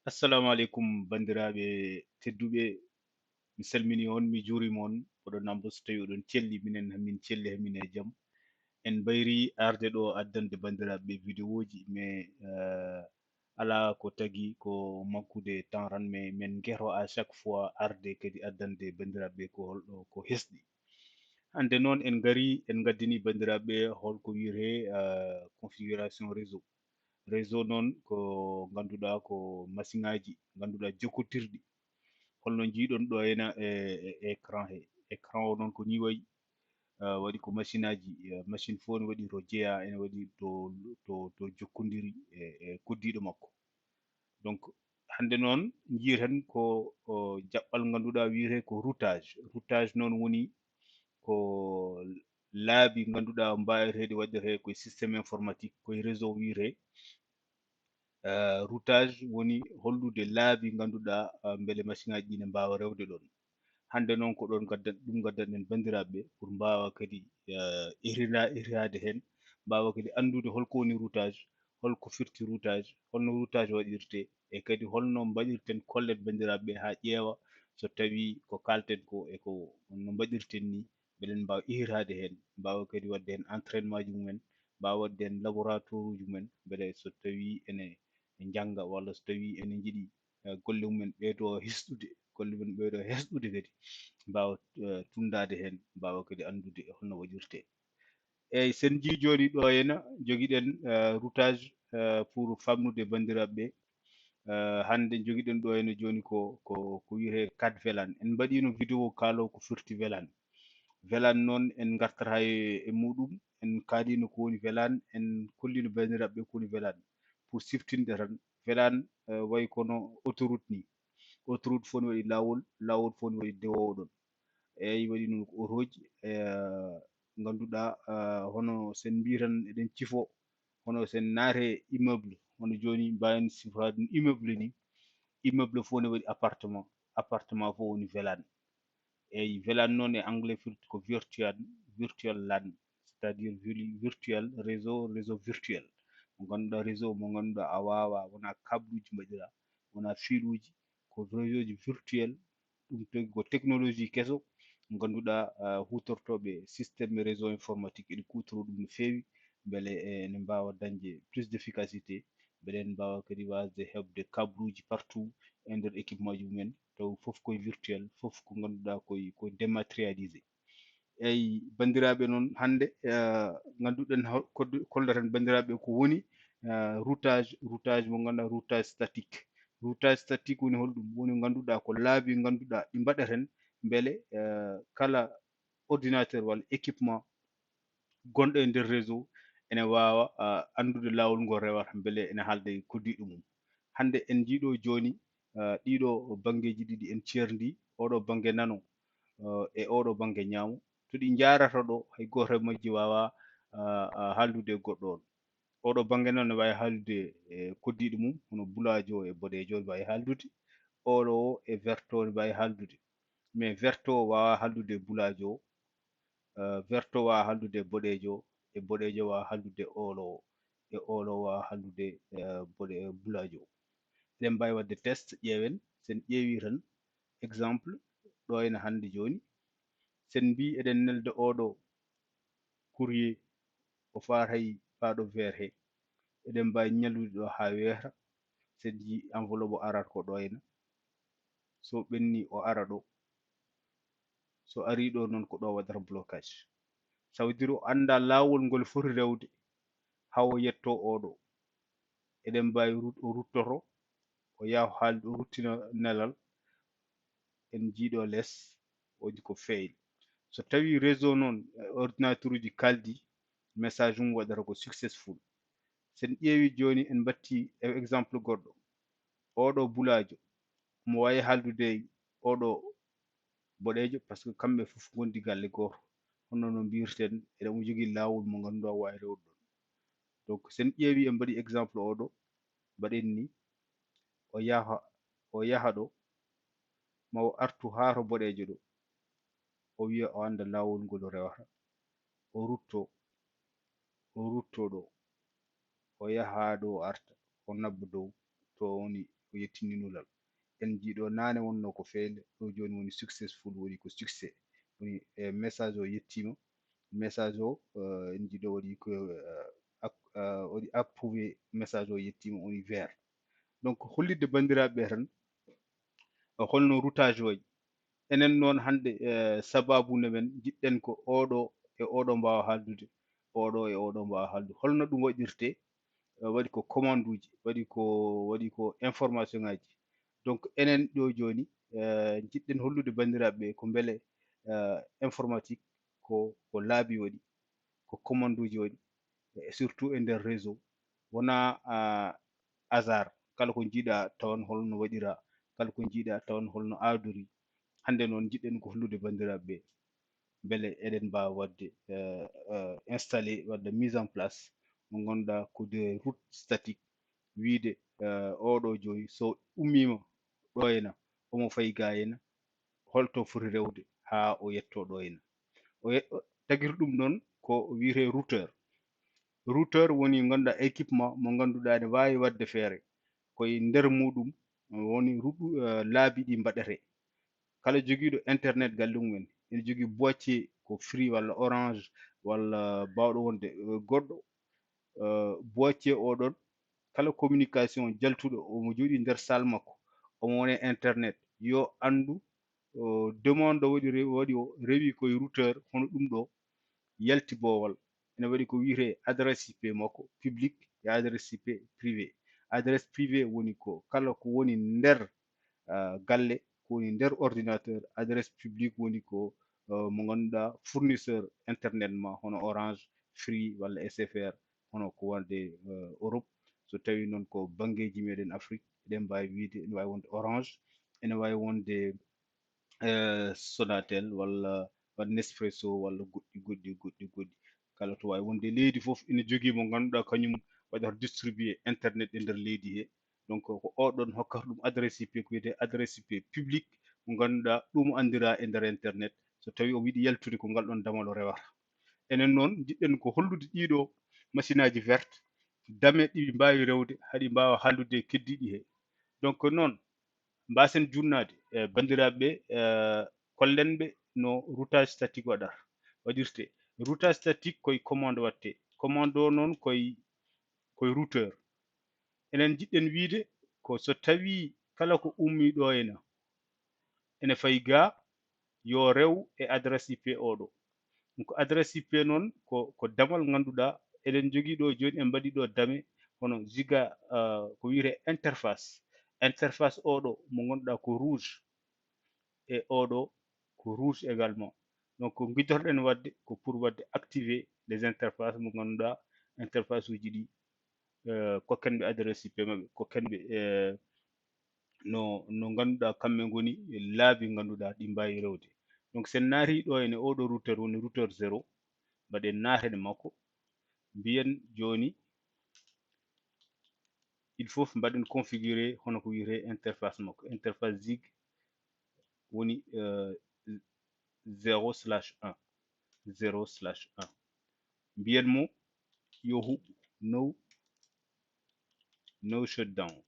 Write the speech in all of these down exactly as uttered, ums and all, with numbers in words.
Assalamu aleykum, banndiraaɓe tedduɓe. Mi salmini on, mi juurima on. Oɗon nambo so tawi oɗon celli, minen min celli, hamin e jam. En mbayri arde ɗo addande banndiraaɓe videoji, mais, euh, alaa ko tagi ko manqude temps tan, mais min ngero à chaque fois arde kadi addande banndiraaɓe ko holɗo ko hesɗi. Hannde noon en ngari, en ngaddini banndiraaɓe holko wiyetee, euh, configuration réseau. Réseau noon ko ngannduɗaa ko masiŋaaji ngannduɗaa jokkotirɗi. Holno njiiɗon ɗo ena e, e écran he. Écran o noon ko ni wayi, ah, waɗi ko masiŋaaji, eh, machine fof ne waɗi to jeyaa, ene waɗi to, to, to jokkondiri e, e koddiiɗo makko. Donc, hannde noon njiyaten ko, o, jaɓɓal ngannduɗaa wiyetee ko routage. Routage noon woni ko laabi ngannduɗaa mbaaweteeɗi waɗiree koye système informatique, koye réseau wiyetee. Eh, routage woni hollude laabi ngannduɗaa, ah, mbele masiŋaaji ɗi ne mbaawa rewde ɗoon. Hannde noon ko ɗoon ngaddan-, ɗum ngaddanɗen banndiraaɓe pour mbaawa kadi, eh, irina-, irinaade heen, mbaawa kadi anndude holko woni routage, holko firti routage, holno routage waɗirtee, e kadi holno mbaɗirten kollen banndiraaɓe haa ƴeewa so tawii ko kaalten ko e ko no mbaɗirten ni, mbeɗen mbaawa irinaade heen, mbaawa kadi waɗde heen entraînement ji mumen, mbaawa waɗde heen laboratoire uji mumen, mbele so tawii ene njannga walla so tawii ene njiɗi, eh, golle mumen ɓeydo hesɗude, golle mumen ɓeydo hesɗude kadi, mbaawa, eh, tunndaade heen, mbaawa kadi anndude holno waɗirtee. Eeyi, sen njii jooni ɗo ena jogiɗen, eh, routage, eh, pour famnude banndiraaɓe ɓe. Eh, hannde jogiɗen ɗo ena jooni ko, ko, ko wiyetee quatre VLAN. En mbaɗiino vidéo kaalo ko firti VLAN. VLAN noon en ngartata e, e muɗum, en kaaliino ko woni VLAN, en kolliino banndiraaɓe ɓe ko woni VLAN. Pour siftinde tan, VLAN, eh, wayi kono autoroute ni. Autoroute fof ne waɗi laawol, laawol fof ne waɗi dewoowo ɗoon. Eeyi, waɗi noon ko autoji, eh, ngannduɗaa, eh, hono sen mbii tan eɗen cifo, hono sen naate immeuble, hono jooni mbaawen sifaade ɗum immeuble ni. Immeuble fof ne waɗi appartement, appartement fof woni VLAN. Eeyi, VLAN noon e anglais firti ko virtual, virtual LAN, c'est-à-dire vili-, virtual réseau, réseau virtuel. Mo ngannduɗaa réseau, mo ngannduɗaa a waawaa, wonaa kabluuji mbaɗiraa, wonaa fiiluuji, ko réseau ji virtuel, ɗum tagi ko technologie keso, ngannduɗaa, ah, huutortooɓe système réseau informatique ene kuutoroo ɗum no feewi, mbele, eh, ene mbaawa dañde plus d'efficacité, mbele ene mbaawa kadi waasde heɓde kabluuji partout e nder équipement ji mumen, taw fof koye virtuel, fof ko ngannduɗaa koye, koye dématérialisé. Eeyi, banndiraaɓe noon, hannde, eh, ngannduɗen ho-, koddu-, kolleten banndiraaɓe ko woni, eh, routage, routage mo ngannduɗaa, routage statique. Routage statique woni holɗum? Woni ngannduɗaa ko laabi ngannduɗaa ɗi mbaɗaten mbele, eh, kala ordinateur walla équipement gonɗo e nder réseau ene waawa, ah, anndude laawol ngol rewata mbele ene haalda e koddiiɗo mum. Hannde en njii ɗo jooni, ah, ɗiɗo banngeeji ɗiɗi en ceerndi, oɗo bannge nano, ah, e oɗo bannge ñaamo. To ɗi njaarata ɗo, hay gooto e majji waawaa, ah, ah, haaldude e goɗɗo on. Oɗo bannge nano ne waawi haaldude e koddiiɗo mum, hono bulaajo e boɗeejo ne waawi haaldude. Oɗo o e verto ne waawi haaldude. Mais verto o waawaa haaldude e bulaajo o. Eh, verto waawaa haaldude e boɗeejo o, e boɗeejo waawaa haaldude e oolo o, e oolo waawaa haaldude, eh, boɗe-, bulaajo o. Eɗen mbaawi waɗde test, ƴeewen, sen ƴeewi tan exemple, ɗo ena hannde jooni, sen mbii eɗen nelda oɗo courrier, o faatay faa ɗo weer he. Eɗen mbaawi ñallude ɗo haa weeta, sen njii enveloppe o arata ko ɗo ena. So ɓenni o ara ɗo. So arii ɗo noon ko ɗo waɗata blocage. Ça veut dire o anndaa laawol ngol foti rewde haa o yettoo oɗo. Eɗen mbaawi rut-, o ruttoto, o yaha o haaldi, o ruttina nelal, en njii ɗo les, o waɗi ko fail. So tawii réseau noon, e ordinateur uji kaaldi, message mum waɗata ko successful. Sen ƴeewi jooni en mbatti e exemple goɗɗo. Oɗo bulaajo, mo waawi haaldude e oɗo boɗeejo, parce que kamɓe fof ngondi galle gooto. Hono no mbiyirten, eɗen mo jogii laawol mo ngannduɗaa waawi rewde ɗoon. Donc, sen ƴeewi en mbaɗi exemple oɗo, mbaɗen ni, o yaha, o yaha ɗo, ma o artu haa to boɗeejo ɗo. O wiya o annda laawol ngol o rewata. O rutto, o rutto ɗo. O yaha ɗo o arta, o nabba dow, to woni yettinni nulal. En njiiɗo naane wonno ko fail, ɗo jooni woni successful, woni ko succès. Woni e message o yettiima, message o eh, en njiiɗo waɗi ko eh, ak- eh, waɗi approuvé, message o yettiima, woni vert. Donc hollitde banndiraaɓe ɓe tan eh, holno routage wayi. Enen noon hannde eh, sababu nde men njiɗɗen ko oɗo e oɗo mbaawa haaldude, oɗo e oɗo mbaawa haaldude. Holno ɗum waɗirte? Eh, waɗi ko commande uji, waɗi ko waɗi ko information ngaji. Donc enen ɗo jooni eh, njiɗɗen hollude banndiraaɓe ɓe ko mbele eh, informatique ko ko laabi waɗi, ko commande uji waɗi, et surtout e nder réseau. Wona ah, hasard, kala ko njiiɗa tawan holno waɗira, kala ko njiiɗa tawan holno aadori. Hannde noon njiɗɗen ko hollude banndiraaɓe ɓe mbele eɗen mbaawa waɗde eh, eh, installé, wadde mise en place mo ngannduɗaa ko des routes statiques, wiide eh, oɗo joyi so ummiima ɗo ena, omo fayi ga ena, holto foti rewde haa o yetto ɗo ena. O ye- o- tagir ɗum ɗon ko wiyetee routeur. Routeur woni ngannduɗaa équipement mo ngannduɗaa ne waawi waɗde feere, koye nder muɗum woni ruɗu eh, laabi ɗi mbaɗetee. Kala jogiiɗo internet galle mum en, ene jogii boîtier ko Free walla Orange walla baawɗo wonde eh, goɗɗo eh, boîtier oɗon, kala communication jaltuɗo omo jooɗi nder salle makko, omo woni e internet, yo anndu eh, demande o waɗi re- waɗi o rewi koye routeur, hono ɗum ɗo yalti boowal. Ene waɗi ko wiyetee adresse I P makko public e adresse I P privé. Adresse privé woni ko kala ko woni nder ah, galle, ko woni nder ordinateur. Adresse publique woni ko eh, mo ngannduɗaa fournisseur internet ma, hono Orange, Free walla S F R, hono ko wonde eh, Europe. So tawi noon ko banngeeji meɗen Afrique, eɗen mbaawi wiyde ene waawi wonde Orange, ene waawi wonde eh, Sonatel walla walla Nespresso walla goɗɗi goɗɗi goɗɗi goɗɗi. Kala to waawi wonde leydi fof ene jogii mo ngannduɗaa kañum waɗata distribué internet e nder leydi he. Donc ko oɗon hokkata ɗum adresse I P, ko wiyetee adresse I P public, mo ngannduɗaa ɗum anndiraa e nder internet. So tawi o yiɗi yaltude, ko ngal ɗon damal o rewata. Enen noon njiɗɗen ko hollude ɗiɗo machine aji verte, dame ɗi mbaawi rewde, haɗi mbaawa haaldude e keddiiɗi he. Donc noon mbaasen junnaade eh, banndiraaɓe ɓe eh, kollen ɓe no routage statique waɗata, waɗirte. Routage statique koye commande waɗte. Commande o noon koye koye routeur. Enen njiɗɗen wiyde ko so tawi kala ko ummii ɗo ena, ene fayi ga, yo rew e adresse I P oɗo. Donc adresse I P noon ko ko damal ngannduɗaa eɗen jogii ɗo jooni, en mbaɗi ɗo dame hono giga ah, ko wiyetee interface. Interface oɗo mo ngannduɗaa ko rouge, e oɗo ko rouge également. Donc ko ngiɗorɗen waɗde ko pour waɗde activer les interfaces mo ngannduɗaa, interface uji ɗi eh, kokken ɓe adresse I P maɓɓe, kokken ɓe eh, no no ngannduɗaa kamɓe ngoni laabi ngannduɗaa ɗi mbaawi rewde. Donc so en naati ɗo ene oɗo routeur woni routeur zéro, mbaɗen naatane makko, mbiyen jooni il faut mbaɗen configuré hono ko wiyetee interface makko. Interface zig woni eh, zéro slash un, zéro slash un. Mbiyen mo yo huɓɓu no no shutdown.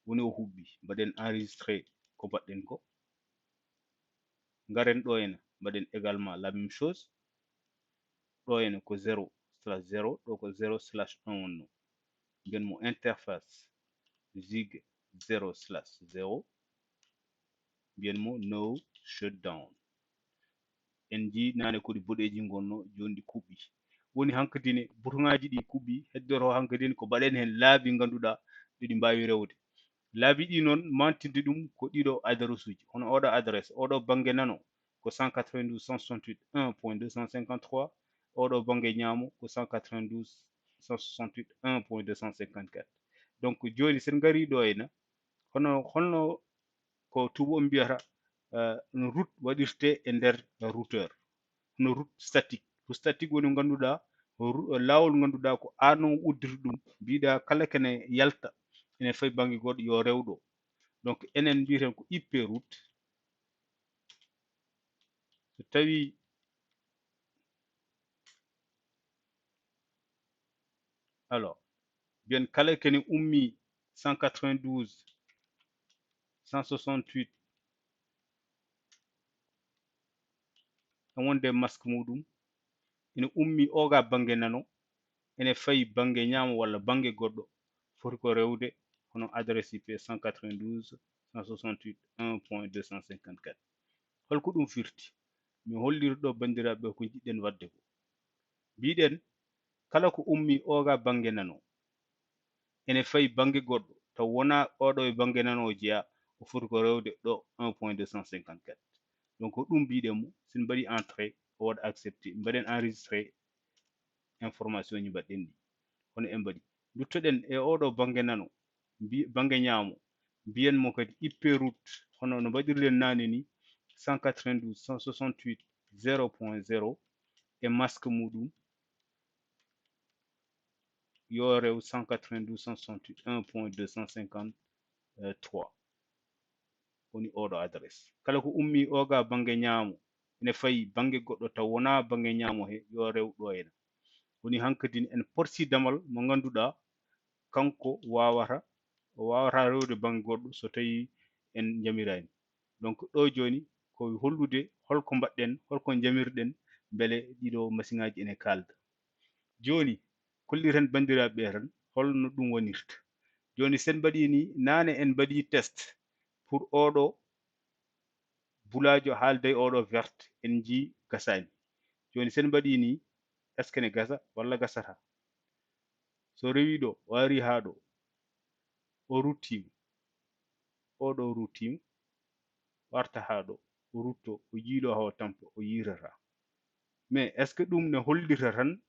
Woni o huɓɓi, mbaɗen enregistré ko mbaɗɗen ko. Ngaren ɗo ena, mbaɗen également la même chose. Ɗo ena ko zéro slash zéro, ɗo ko zéro slash un wonno. Mbiyen mo interface zig zéro slash zéro. Mbiyen mo no shutdown. En njii naane ko ɗi boɗeeji ngonno, jooni ɗi kuɓɓi. Woni hankadine butoŋaaji ɗi kuɓɓi, heddoto hankadine ko mbaɗen heen laabi ngannduɗaa ɗiɗi mbaawi rewde. Laabi ɗi noon mantinde ɗum ko ɗiɗo adresse uji, hono oɗo adresse, oɗo bannge nano ko cent quatre-vingt-douze cent soixante-huit un point deux cent cinquante-trois, oɗo bannge ñaamo ko cent quatre-vingt-douze cent soixante-huit un point deux cent cinquante-quatre. Donc jooni sen ngarii ɗo ena, hono holno ko tuuba on mbiyata eh, no route waɗirte e nder routeur, no route statique. Route statique woni ngannduɗaa ru- laawol ngannduɗaa ko aan on uddirta ɗum, mbiɗa kala kene yalta ene fayi bannge goɗɗo yo rewɗo. Donc enen mbiyeten ko I P route. So tawi alors mbiyen kala kene ummi cent quatre-vingt-douze cent soixante-huit, en wonde masque muɗum ene ummi oga bannge nano, ene fayi bannge ñaamo walla bannge goɗɗo, foti ko rewde hono adresse I P cent quatre-vingt-douze cent soixante-huit un point deux cent cinquante-quatre. Holko ɗum firti? Mi holliri ɗo banndiraaɓe ko njiɗɗen waɗde ko. Mbiɗen kala ko ummi oga bannge nano, ene fayi bannge goɗɗo, taw wona oɗo e bannge nano o jeya, o foti ko rewde ɗo un point deux cent cinquante-quatre. Donc ko ɗum mbiɗen mo, so en mbaɗi entrée, o waɗa accepté, mbaɗen enregistré information ji mbaɗɗen ɗi. Hono en mbaɗi. Nduttoɗen e oɗo bannge nano, mbi-, bannge ñaamo, mbiyen mo kadi I P route, hono no mbaɗirɗen naane ni, cent quatre-vingt-douze cent soixante-huit zéro point zéro, e masque muɗum, yo rew cent quatre-vingt-douze cent soixante-huit un point deux cent cinquante-trois. Woni oɗo adresse. Kala ko ummi oga bannge ñaamo, ene fayi bannge goɗɗo taw wona bannge ñaamo he, yo rew ɗo ena. Woni hankadin en porsi damal mo ngannduɗaa kanko waawata, o waawata rewde bannge goɗɗo so tawi en njamiraani. Donc ɗo jooni ko hollude holko mbaɗɗen, holko njamirɗen, mbele ɗiɗo masiŋaaji ene kaalda. Jooni, kolliren banndiraaɓe ɓe tan holno ɗum wonirta. Jooni, so en mbaɗii ni, naane en mbaɗii test pour oɗo bulaajo haalda e oɗo vert, en njii gasaani. Jooni, so en mbaɗii ni, est-ce que ne gasa walla gasata? So rewii ɗo, o arii haa ɗo, o ruttiima, oɗo ruttiima, o arta haa ɗo, o rutto, o jiiɗo haa o tampa, o yiitata. Mais est-ce que ɗum ne hollita tan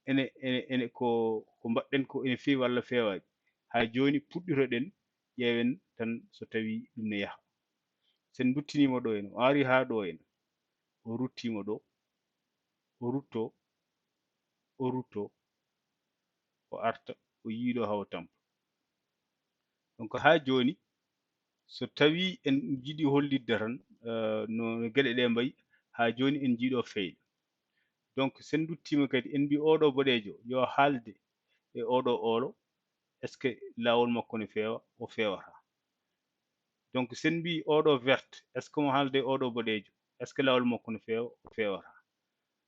ene, ene, ene ko, ko mbaɗɗen ko ene feewi walla feewaani? Haa jooni puɗɗitoɗen, ƴeewen tan so tawii ɗum ne yaha. So en nduttiniima ɗo en, o arii haa ɗo en, o ruttiima ɗo, o rutto, o rutto, o arta, o yiiɗo haa o tampa. Donc haa jooni, so tawii en njiɗi hollitde tan, eh, no geɗe ɗe mbayi, haa jooni en njii ɗo feyde. Donc so en nduttiima kadi, en mbii oɗo boɗeejo yo haalde e oɗo oolo, est-ce que laawol makko ne feewa? O feewata. Donc so en mbii oɗo vert, est-ce que mo haalde e oɗo boɗeejo, est-ce que laawol makko ne feewa? O feewata.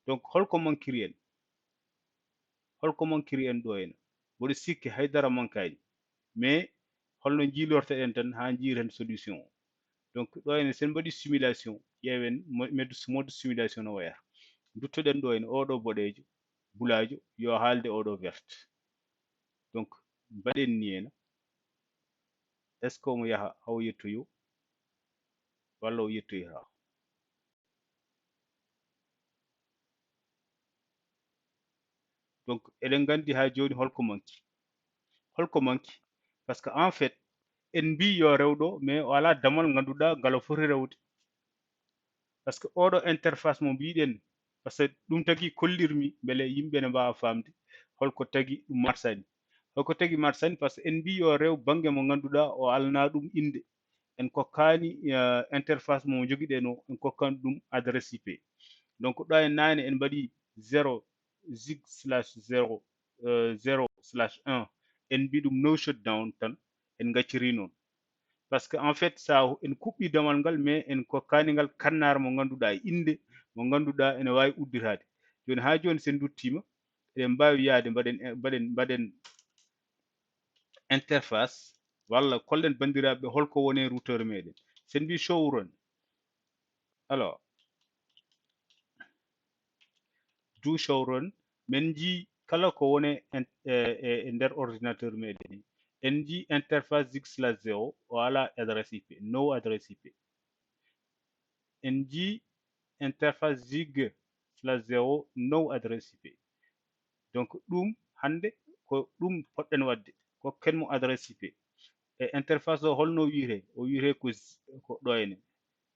Donc holko mankiri en? Holko mankiri en ɗo ena? Mboɗo sikki haydara mankaani. Mais holno njiilortoɗen tan haa njiiren solution o? Donc ɗo ene, so en mbaɗi simulation, ƴeewen mo-, mode, mode simulation no wayata. Nduttoɗen ɗo ene, oɗo boɗeejo, bulaajo, yo haalde oɗo vert. Donc mbaɗen ni ena, est-ce que omo yaha haa o yettoyo walla o yettoyata? Donc eɗen nganndi haa jooni holko manki. Holko manki? Parce que en fait, en mbii yo rew ɗo, mais o alaa damal ngannduɗaa ngal o foti rewde. Parce que oɗo interface mo mbiɗen, parce que ɗum tagi kollirmi mbele yimɓe ne mbaawa faamde holko tagi ɗum marsani. Holko tagi marsani? Parce que en mbii yo rew bannge mo ngannduɗaa o alna ɗum innde. En kokkaani, eh, interface mo jogiɗen o, en kokkaani ɗum adresse I P. Donc ɗo e naane en mbaɗi zéro zig slash zéro, eh, zéro slash un, en mbii ɗum no shutdown tan, en ngacciri noon. Parce que en fait, so en kuɓɓi damal ngal, mais en kokkaani ngal kannaar mo ngannduɗaa e innde, mo ngannduɗaa ene waawi udditaade. Jooni, haa jooni, so en nduttiima, eɗen mbaawi yahde mbaɗen, mbaɗen, mbaɗen interface, walla kollen banndiraaɓe holko woni e routeur meɗen. So en mbii show run, alors, do show run, min njii kala ko woni en, e, e, e nder ordinateur meɗen ni. En njii interface zig slash zéro, o alaa adresse I P, no adresse I P. En njii interface zig slash zéro, no adresse I P. Donc ɗum hannde ko ɗum poɗɗen waɗde, kokken mo adresse I P. E interface o holno wiyetee? O wiyetee ko z-, ko ɗo ene,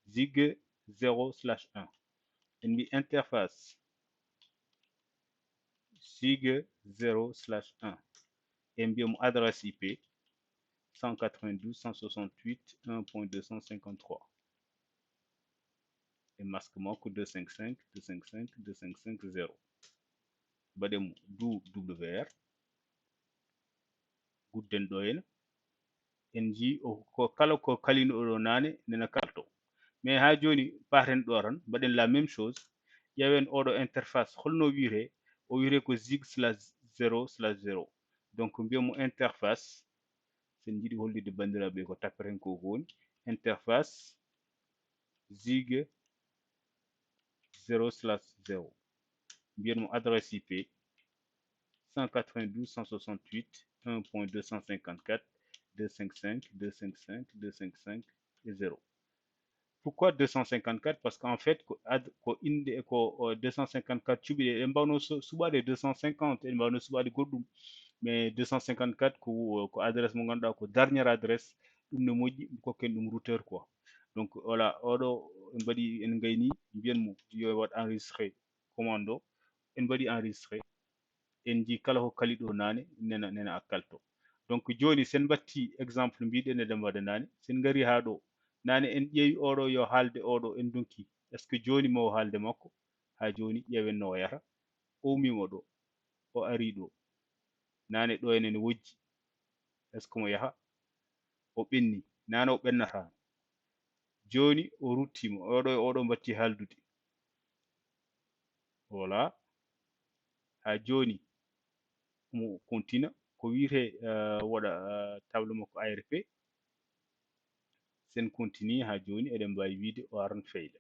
zig zéro slash un. En mbii interface zig zéro slash un. En mbiya mo adresse I P cent quatre-vingt-douze cent soixante-huit un point deux cent cinquante-trois. E masque makko deux cinq cinq, deux cinq cinq, deux cinq cinq zéro. Mbaɗen mo do W R. Gudden ɗo ene. En njii o ko kala ko kalino ɗo nane nena kalto. Mais ha joni paten ɗo tan, mbaɗen la même chose. Ƴeewen oɗo interface holno wiyete, o wiyete ko zig slash zero slash zero. Donc mbiyen mo interface, sen jiɗi hollitde bandiraɓe ko tappeten ko woni interface zig zero slash zero. Mbiyen mo adresse I P cent quatre-vingt-douze cent soixante-huit un point deux cent cinquante-quatre deux cinq cinq deux cinq cinq deux cinq cinq et zéro. Pourquoi deux cent cinquante-quatre? Parce qu'en fait ko ad ko inde ko euh, deux cent cinquante-quatre cuɓi ɗe, ɗe mbawno su- suɓade deux cent cinquante, ɗe mbawno suɓade goɗɗum, mais deux cent cinquante-quatre ko ko adresse mo ganduɗa ko dernière adresse. Ɗum ne moƴƴi, kokken ɗum routeur quoi. Donc voilà, oɗo en mbaɗi, en gayni, mbiyen mo yo waɗ enregistré commande o. En mbaɗi enregistré, en jii kala ko kali ɗo nane nena nena a kalto. Donc joni sen batti exemple mbiɗen eɗen mbaɗa nane, sen gari ha ɗo nane en ƴeewi oɗo yo haalde oɗo, en donki est ce que joni mo haalde makko? Ha joni ƴeewen no wayata. O umimo ɗo, o ari ɗo, nane ɗo enen wojji, est ce que mo yaha? O ɓenni, nane o ɓennata. Joni o ruttima, oɗo oɗo batti haaldude. Voilà. Ha joni mo kontina ko wiyete uh, waɗa uh, table makko A R P. Sen continue ha joni eɗen mbawi wiide o aran feyda.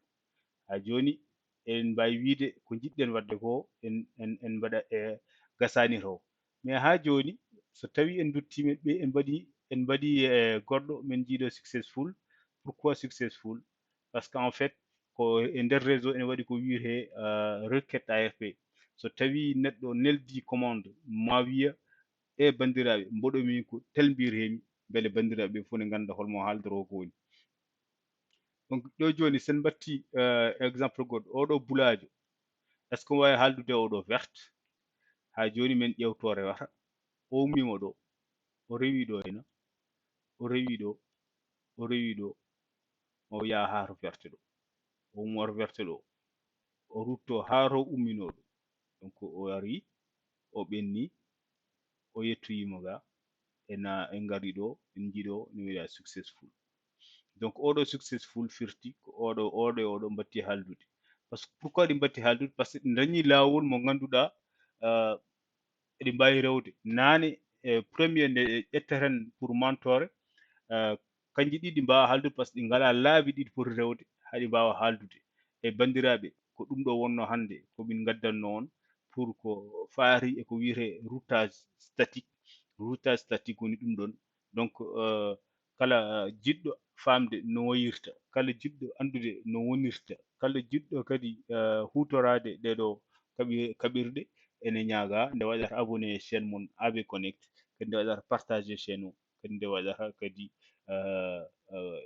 Ha joni eɗen mbawi wiide ko jiɗɗen wadde ko en en en mbaɗa e gasani to. Mais ha joni so tawi en duttima ɓe en mbaɗi en mbaɗi e goɗɗo men jiiɗo successful. Pourquoi successful? Parce que en fait ko e nder réseau ene waɗi ko wiyete uh, requête A R P. So tawi neɗɗo neldi commande ma wiya e bandiraɓe mboɗo min ko tel mbiyetemi, beele bandiraɓe fof ne ganda holmo haaldoro ko woni. Donc ɗo joni sen batti uh, exemple goɗɗo, oɗo bulajo est ce que wawi haaldude oɗo verte? Ha joni men ƴewtore wata o ummimo ɗo, o rewi ɗo ena o rewi ɗo o rewi ɗo o yaha ha to verte ɗo, o ummo to verte ɗo, o rutto ha to ummino ɗo. Donc o ari o ɓenni, o yettoyimo ga, ena en gari ɗo en jiiɗo ne wiya successful. Donc oɗo successful firti ko oɗo oɗo oɗo mbatti haaldude. Parce que pourquoi ɗi mbatti haaldude? Parce que ɗi dañi lawol mo ganduɗa uh, eɗi mbawi rewde nane e premier nde ƴetteten pour mantore. Uh, kanji ɗiɗi mbawa haaldude parce que ɗi ngala laabi ɗiɗi poti rewde haɗi mbawa haaldude e bandiraɓe. Ko ɗum ɗo wonno hande ko min gaddanno on pour ko faati e ko wiyete routage statique. Routage statique woni ɗum ɗon. Donc uh, kala jiɗɗo famde no wayirta, kala jiɗɗo andude no wonirta, kala jiɗɗo kadi uh, hutorade ɗeɗo kaɓi- kaɓirɗe, ene ñaaga nde waɗata abonné e chaîne mon A B Connect, kadi nde waɗata partagé chaîne o, kadi nde waɗata kadi uh, uh,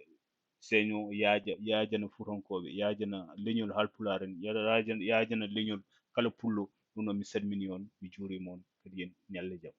seño yaaja yaajana fuutankoɓe, yaajana leñol halpulaar en, yaajana leñol kala pullo. Ɗum noon mi salmini on, mi juurima on kadi en ñalle jam.